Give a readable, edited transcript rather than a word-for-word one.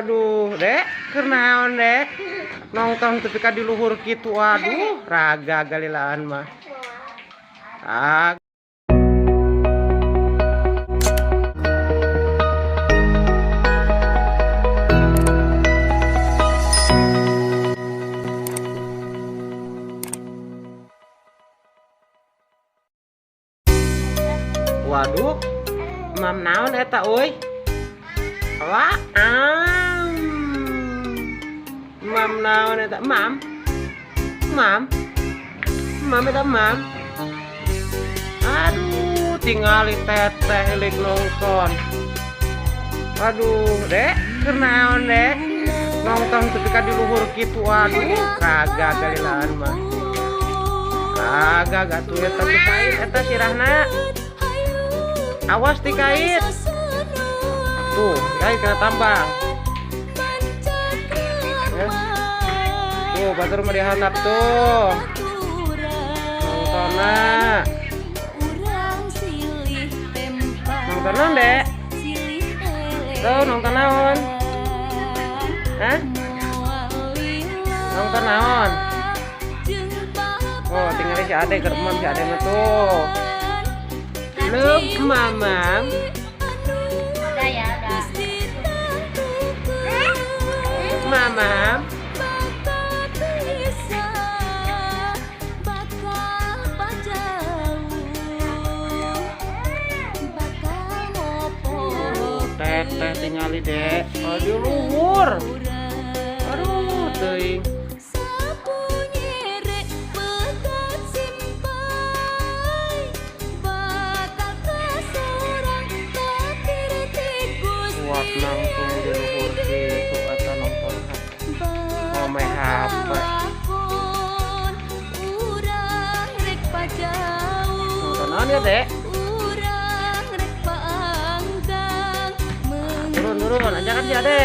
Aduh, Dek, keur naon, Dek? Nongton tepi ka di luhur kitu, aduh, raga galilaan mah. Ah. Waduh, mam naon eta euy? Wah, am. Mam naon eta? Mam. Mam. Mam eta mam. Aduh, tingali teteh lik nonton. Aduh, Dek, keur naon, Dek? Nonton tepi ka di luhur kitu, aduh, raga galilaan mah. Raga gatuh eta tikait eta sirahna. Awas tikait. Tuh, ya kena tambang. Ya. Tuh, batur mah dihandap tuh. Nontonna. Nonton naon, Dek? Tuh, nonton naon? Hah? Nonton naon? Oh, tinggal si Ade keur emam si Ade mah tuh. Belum mamam. Udah ya, udah. Mamam. Teteh tingali, Dek. Aduh, luhur. Aduh, teuing. Kuat langsung di luhur gitu atau nonton ngome HP. Nonton naon ya, Dek? Turun, turun, ajakan si Ade.